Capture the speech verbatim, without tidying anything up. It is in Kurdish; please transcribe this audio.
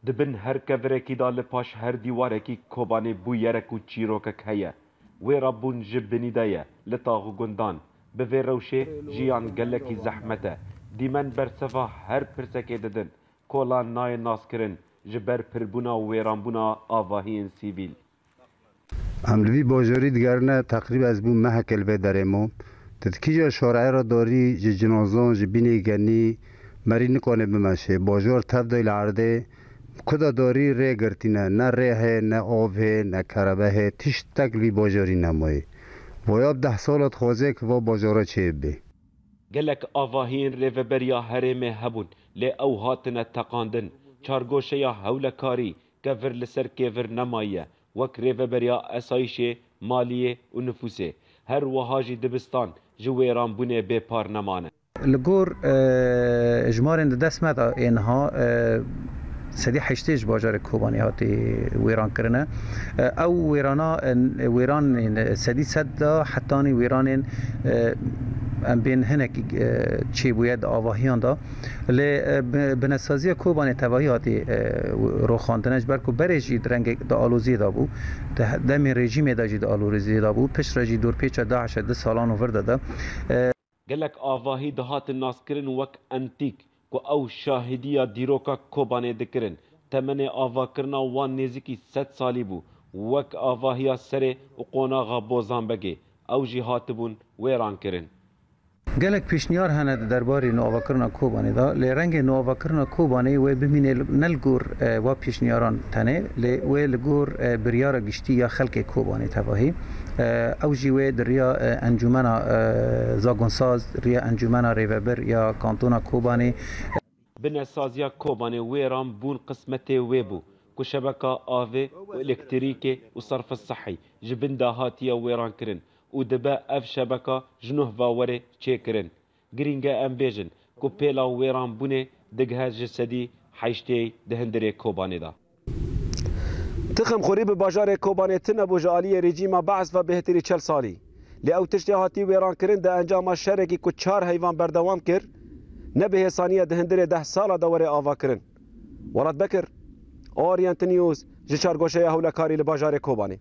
Di bin her kevirekî de li paş her dîwarekî Kobanê bûyerek û çîrokek heye. Wêra bûn ji binî de ye, li tax û gundan. Bi vê rewşê jiyan gelekî zehmet e. Dîmen bersiva her pirsekê didin. Kolan nayê naskirin ji ber pirbûna û wêranbûna avahiyên sivîl. Em li vî bajarî digerine, teqrîben ez bûm meheke li vê derê mam. Tu di kîja şareyê re darî ji cinazan, ji bînê genî, merî nikane bimeşe. Bajar tev de li erdê, ku de darî rê girtîne, ne rê heye, ne av heye, ne kerebe heye, tiştek li vî bajarî nemaye. Vaya bi deh sala dixwaze ku va bajara çêbibe. Gelek avahiyên rêveberiya herêmê hebûn, lê ew hatine teqandin. Çargoşeya hewlekarî kevir li ser kêvir nemaye, wek rêveberiya esayîşê, maliyê û nifûsê. Her wiha jî dibistan ji wêranbûnê bêpar nemane. Li gor, e, jimarên di dest me de ê niha, e, sedî heştê ji bajarê Kobanê hatî wêran kirine. E, ew wêrana, e, wêranên sedî sed de hetanî wêranên, e, em bên hinekî, e, çêbûye di avahiyan de. Lê, e, bi-, binesaziya Kobanê tevahî hatî, e, roxandine, ji ber ku berê jî di rengek di aloziyê de bû. Di he-, demên rejîmê de jî di aloziyê de bû. Piştre jî dorpêça DAIŞê du salan û vir de de, e, Gelek avahî dihatin naskirin wek entîk, ku ew şahidiya dîroka Kobanê dikirin. Temenê avakirina wan nêzîkî sed salî bû, wek avahiya Serê û qonaxa Bozanbegê. Ew jî hatibûn wêrankirin. Gelek pêşniyar hene di derbarê nuavakirina Kobanê de, lê rengê nuavakirina Kobanê wê bimîne li, ne li gor, e, wa pêşniyaran tenê, lê wê li gor, e, biryara giştî ya xelkê Kobanê tevahî. E, ew jî wê di riya, e, encûmena, e, zagonsaz, riya encûmena rêvebir ya kantona Kobanê. Binesaziya Kobanê wêran bûn qismetê wê bû ku şebeka avê û elektrîkê û serf sihî ji bin de hatiye wêrankirin û dibe ev şebeka ji nuh ve were çêkirin. Girîng e em bêjin ku pêla wêranbûnê digihe ji sedî heştê di hundirê Kobanê de. Tixemxurî bi bajarê Kobanê tune bû ji aliyê rejîma Bees ve bêhtirî çel salî. Lê ew tiştê hatî wêrankirin di encama şerekî ku çar heyvan berdewam kir, ne bi hêsaniye di hundirê deh sala de were avakirin. Welat Bekir, Orient News, ji çargoşeya hewlekarî li bajarê Kobanê.